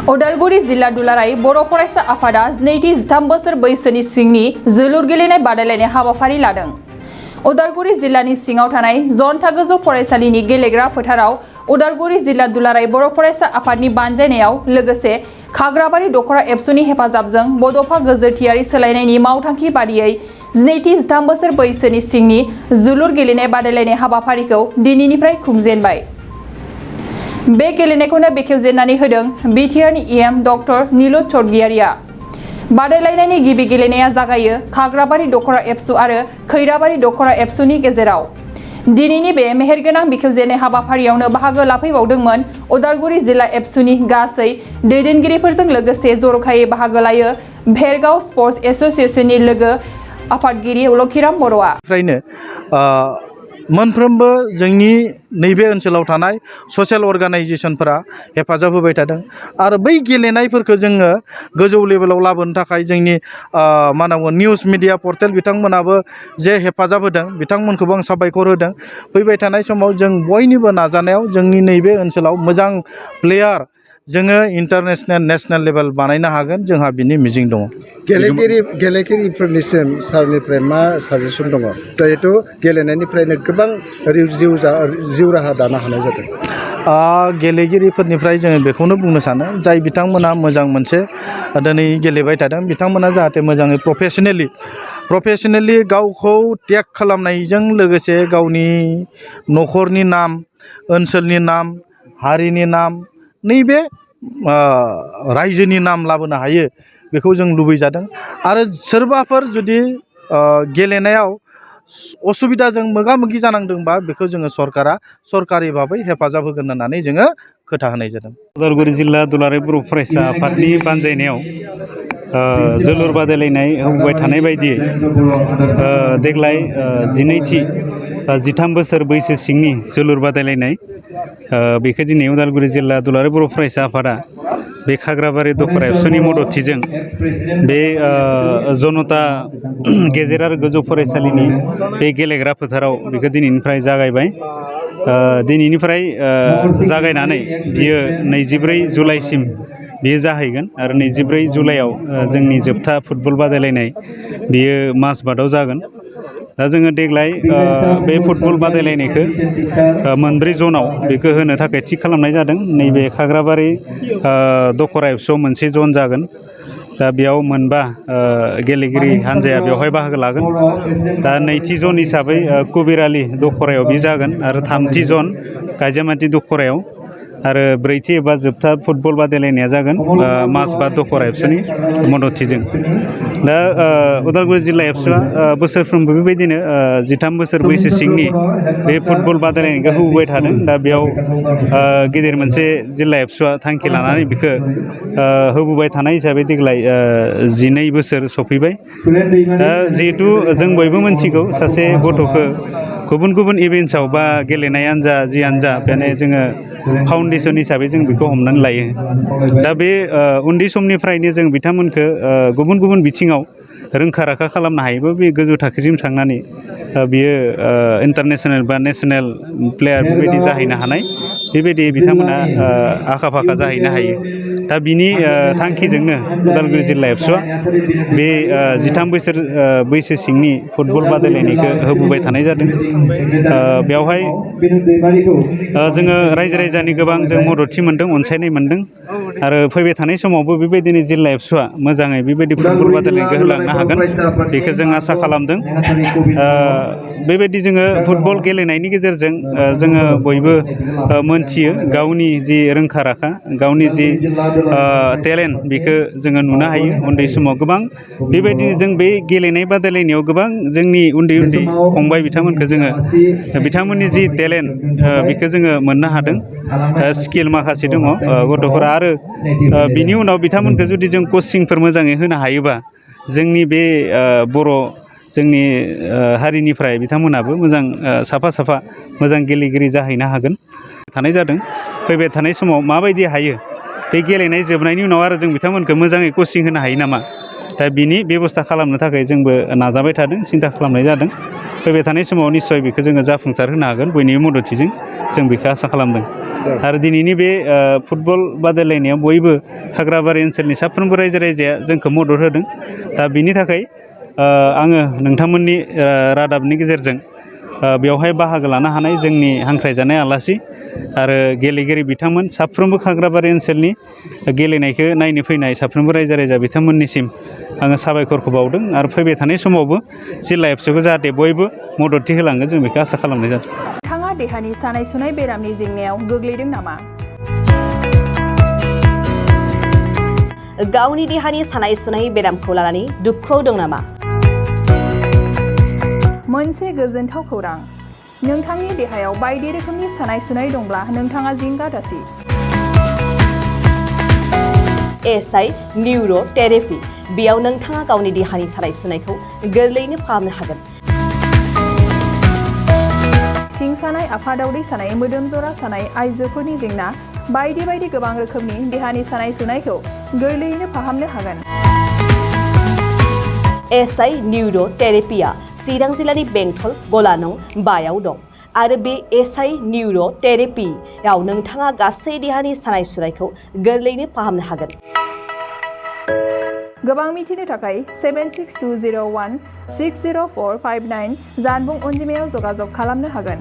उदालगुरि जिल्ला दुलाराय बर' फरायसा आफादा 23 बोसोर बैसोनि सिंनि जोलुर गेलेनाय बादायलायनाय हाबाफारि लादों। उदालगुरि जिल्लानि सिङाव थानाय जनता गोजौ फरायसालिनि गेलेग्रा फोथाराव उदालगुरि जिल्ला दुलाराय बर' फरायसा आफादनि बानजायनायाव लोगोसे खाग्राबारि दखरा एबसुनि हेफाजाबजों बड'फा गोजोरथियारि सोलायनायनि मावथांखि बादियै 23 बोसोर बैसोनि सिंनि जोलुर गेलेनाय बादायलायनाय हाबाफारिखौ दिनैनिफ्राय खुंजेनबाय। बे गेलेनायखौनो बेखेवजेननानै होदों बिटिआरनि इएम डक्टर नीलुत चौधुरिया। बादायलायनायनि गिबि गेलेनाया जागायो खाग्राबारि दखरा एबसु आरो खैराबारि दखरा एबसुनि गेजेराव। दिनैनि बे मेहेरगोनां बेखेवजेननाय हाबाफारियावनो बाहागो लाफैबावदोंमोन उदालगुरि जिल्ला एबसुनि गासै दैदेनगिरिफोरजों लोगोसे जर'खायै बाहागो लायो भेरगाव स्पर्ट्स एसोसिएशननि लोगो आफादगिरि लखिराम बर'आ। मोनफ्रोमबो जोंनि नैबे ओनसोलाव थानाय ससियेल अर्गानाइजेशनफोरा हेफाजाब होबाय थादों आरो बै गेलेनायफोरखौ जोङो गोजौ लेभेलाव लाबोनो थाखाय जोंनि मा होनांगौ निउस मिडिया पर्टेल बिथांमोनाबो जे हेफाजाब होदों बिथांमोनखौबो आं साबायखर होदों। फैबाय थानाय समाव जों बयनिबो नाजानायाव जोंनि नैबे ओनसोलाव मोजां प्लेयार जोङो इन्टारनेशनेल नेशनेल लेभेल बानायनो हागोन जोंहा बिनि मिजिं दङ। गेलेगिरिफोरनिसिम सारनिफ्राय मा साजेसन दङ जिहेथु गेलेनायनिफ्रायनो गोबां जिउ राहा दानो हानाय जादों। गेलेगिरिफोरनिफ्राय जोङो बेखौनो बुंनो सानो जाय बिथांमोना मोजां मोनसे दिनै गेलेबाय थादों बिथांमोना जाहाथे मोजाङै प्रफेसनेलि गावखौ त्याग खालामनायजों लोगोसे गावनि न'खरनि नाम ओनसोलनि नाम हारिनि नाम नैबे रायजोनि नाम लाबोनो हायो बेखौ जों लुबैजादों आरो सोरबाफोर जुदि गेलेनायाव असुबिदाजों मोगा मोगि जानांदोंबा बेखौ जोङो सरकारि भाबै हेफाजाब होगोन होननानै जोङो खोथा होनाय जादों। उदालगुरि जिल्ला दुलाराय बर' फरायसा आफादनि बानजायनायाव जोलुर बादायलायनाय होबाय थानाय बायदियै देग्लाय 13 बोसोर बैसो सिंनि जोलुर बादायलायनाय बेखौ दिनै उदालगुरि जिल्ला दुलाराय बर' फरायसा आफादा बे खाग्राबारि दखरा एबसुनि मददथिजों बे जनता गेजेर आरो गोजौ फरायसालिनि बे गेलेग्रा फोथाराव बेखौ दिनैनिफ्राय जागायबाय। दिनैनिफ्राय जागायनानै बियो 24 जुलाइसिम बियो जाहैगोन आरो 24 जुलाइआव जोंनि जोबथा फुटबल बादायलायनाय बियो माजबातआव जागोन। दा जोङो देग्लाय बे फुटबल बादायलायनायखौ मोनब्रै जनाव बेखौ होनो थाखाय थि खालामनाय जादों। नैबे खाग्राबारि दखरा एबसुआव मोनसे जन जागोन। दा बेयाव मोनबा गेलेगिरि हान्जाया बेवहाय बाहागो लागोन। दा नैथि जन हिसाबै कबिरालि दखरायाव बे जागोन आरो थामथि जन गायजामाथि दखरायाव आरो ब्रैथि एबा जोबथा फुटबल बादायलायनाया जागोन माजबात दखरा एबसुनि मददथिजों। दा उदालगुरि जिल्ला एबसुआ बोसोरफ्रोमबो बेबायदिनो 13 बोसोर बैसो सिंनि बे फुटबल बादायलायनायखौ होबोबाय थादों। दा बेयाव गेदेर मोनसे जिल्ला एबसुआ थांखि लानानै बेखौ होबोबाय थानाय हिसाबै देग्लाय 12 बोसोर सफैबाय। दा जिहेथु जों बयबो मिथिगौ सासे गथ'खौ गुबुन गुबुन इभेन्ट्सआव बा गेलेनायानो जा जियानो जा बेनो जोङो फाउन्डेसन हिसाबै जों बेखौ हमनानै लायो। दा बे उन्दै समनिफ्रायनो जों बिथांमोनखौ गुबुन गुबुन बिथिङाव रोंखा राखा खालामनो हायोबा बे गोजौ थाखोसिम थांनानै बियो इन्टारनेशनेल बा नेशनेल प्लेयार बेबायदि जाहैनो हानाय बेबायदि बिथांमोना आखा फाखा जाहैनो हायो। दा बिनि थांखिजोंनो उदालगुरि जिल्ला एबसुआ बे 13 बोसोर बैसो सिंनि फुटबल बादायलायनायखौ होबोबाय थानाय जादों। बेवहाय जोङो रायजो राजानि गोबां जों मददथि मोन्दों अनसायनाय मोन्दों आरो फैबाय थानाय समावबो बेबायदिनो जिल्ला एबसुआ मोजाङै बेबायदि फुटबल बादायलायनायखौ होलांनो हागोन बेखौ जों आसा खालामदों। बेबायदि जोङो फुटबल गेलेनायनि गेजेरजों जोङो बयबो मोनथियो गावनि जि रोंखा राखा गावनि जि टेलेन्ट बेखौ जोङो नुनो हायो। उन्दै समाव गोबां बेबायदिनो जों बे गेलेनाय बादायलायनायाव गोबां जोंनि उन्दै उन्दै फंबाय बिथांमोनखौ जोङो बिथांमोननि जि टेलेन्ट बेखौ जोङो मोननो हादों। स्किल माखासे दङ गथ'फोरा आरो बिनि उनाव बिथांमोनखौ जुदि जों कचिंफोर मोजाङै होनो हायोबा जोंनि बे जोंनि हारिनिफ्राय बिथांमोनाबो मोजां साफा मोजां गेलेगिरि जाहैनो हागोन थानाय जादों। फैबाय थानाय समाव माबायदि हायो बे गेलेनाय जोबनायनि उनाव आरो जों बिथांमोनखौ मोजाङै कचिं होनो हायो नामा दा बिनि बेब'स्था खालामनो थाखाय जोंबो नाजाबाय थादों सिन्था खालामनाय जादों। फैबाय थानाय समाव निस्सय बेखौ जोङो जाफुंसार होनो हागोन बयनिबो मददथिजों जों बेखौ आसा खालामदों। आरो दिनैनि बे फुटबल बादायलायनायाव बयबो हाग्राबारि ओनसोलनि साफ्रोमबो रायजो राजाया जोंखौ मदद होदों दा बिनि थाखाय आङो नोंथांमोननि रादाबनि गेजेरजों बेवहाय बाहागो लानो हानाय जोंनि हांख्रायजानाय आलासि आरो गेलेगिरि बिथांमोन साफ्रोमबो खाग्राबारि ओनसोलनि गेलेनायखौ नायनो फैनाय साफ्रोमबो रायजो राजा बिथांमोननिसिम आङो साबायखरखौ बावदों आरो फैबाय थानाय समावबो जिल्ला एबसुखौ जाहाथे बयबो मददथि होलांगोन जों बेखौ आसा खालामनाय जादों। नोंथाङा देहानि सानाय सुनाय बेरामनि जेंनायाव गोग्लैदों नामा? गावनि देहानि सानाय सुनाय बेरामखौ लानानै दुखुआव दं नामा? मोनसे गोजोनथाव खौरां, नोंथांनि देहायाव बायदि रोखोमनि सानाय सुनाय दंब्ला नोंथाङा जिंगा दासि। एसआइ निउर' थेरापि बेयाव नोंथाङा गावनि देहानि सानाय सुनायखौ गोरलैयैनो फाहामनो हागोन। सिं सानाय, आफादावदै सानाय, मोदोम जरा सानाय, आइजोफोरनि जेंना बायदि बायदि गोबां रोखोमनि देहानि सानाय सुनायखौ गोरलैयैनो फाहामनो हागोन। एसआइ निउर' थेरापिया चिरां जिल्लानि बेंटल गलानं बायाव दं आरो बे एसआइ निउर' थेरापियाव नोंथाङा गासै देहानि सानाय सुनायखौ गोरलैयैनो फाहामनो हागोन। गोबां मिथिनो थाखाय 7620160459 जानबुं अनजिमायाव जगाजग खालामनो हागोन।